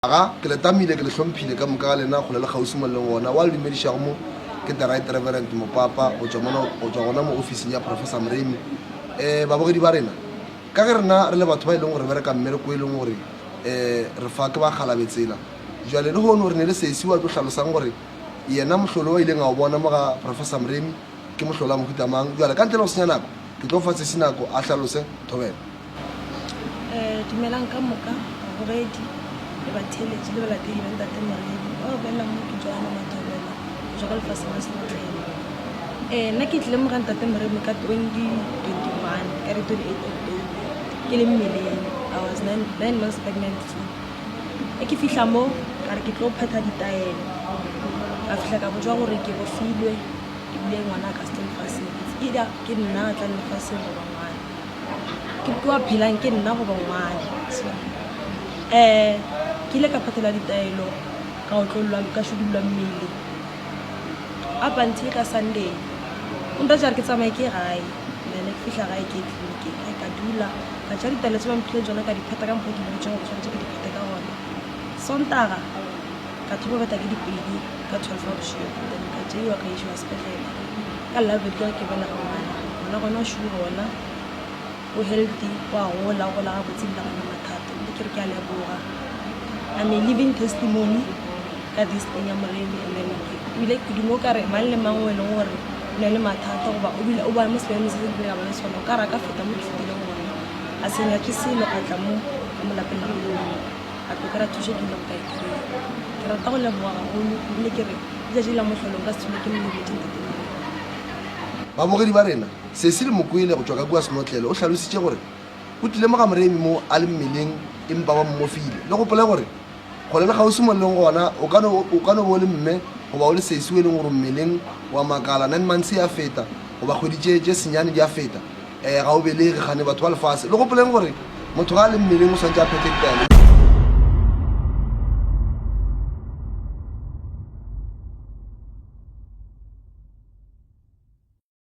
Aga, ke le tamile, ke le hlomphile ka moka ga lena kgole le kgauswi mo le leng gona. Wa le dumedišago mo ke The Right Reverend Mopapa go tšwa mono, go tšwa gona mo ofising ya Professor Moremi. Eh, babogedi ba rena, ka ge rena re le batho ba e leng gore bereka mmereko e leng gore eh, re fa ke ba kgalabetsela. Jwale lehono re ne le sesi wa tlo hlalosang gore yena mohlolo wa ileng a o bona mo ga Professor Moremi ke mohlolo wa mohuta mang. Jwale ka ntle le go senya nako, ke tlo fa sesi nako a hlalose thobela. Eh, dumelang ka moka babogedi le batheeletši le balatedi ba ntate Moremi ba go bolela mo ke Johanna Mathobela go tswa ka lefaseng la Senotlelo. Eh, nna ke tlile mo ga ntate Moremi ka 2021 ka di 28 October ke le mmeleng I was 9 months pregnant. E ke fihla mo ka re ke tlo phetha ditaelo, ka fihla ka botšwa gore ke bofilwe ebile ngwana a ka se tle lefaseng, it's either ke nna a tlang lefaseng goba ngwana ke ke wa phelang ke nna goba ngwana. So ke ile ka phethela ditaelo ka otlollwa ka šudullwa mmele up until ka Sunday o ntatša re ke tsamaye ke gae, then ke fihla gae ke tleliniking gae ka dula ka tša ditaelo tse ba mphileng tsona ka di phetha ka mokgwa ke boditseng gore tshwanetse ke di phethe ka gona. Sontaga ka thoma beta ke dipedi ka 12 wa bošego, then ka tšeiwa ka išiwa sepetlele ka Labobedi ka ge ke belega ngwana. Ngwana gona o šuwe gona o healthy o a gola o gola gabotse ebile ga na mathata ebile ke re ke a leboga. I'm a living testimony ka this thing ya Moremi and then ebile ke duma o ka re mang le mang o e leng gore o na le mathata goba o bile o ba mo seemong se se kileng a ba le sona o ka re a ka feta mo ke fetileng gona a se nyake selo a tla mo ka mo lapeng la Modimo a tlo kry-a thuso ke ilego ka e kry-a. Ke rata go leboga gagolo ebile ke re letšatši la mohlolo nka se tsome ke mo lebetše ntate Moremi. Babogedi ba rena, Cecil Mokwele go tšwa ka kua Senotlelo o hlalositše gore o tlile mo ga Moremi mo a le mmeleng empa ba mmofile. Le gopole gore kgole le kgauswi mo le leng gona o ka no o ka no bo o le mme goba o le sesi o e leng gore o mmeleng wa makala 9 months ya feta goba kgwedi tše tše senyane di a feta um ga o belege kgane batho ba lefase. Le gopoleng gore motho ga a le mmeleng o swantše a phethe ditaelo.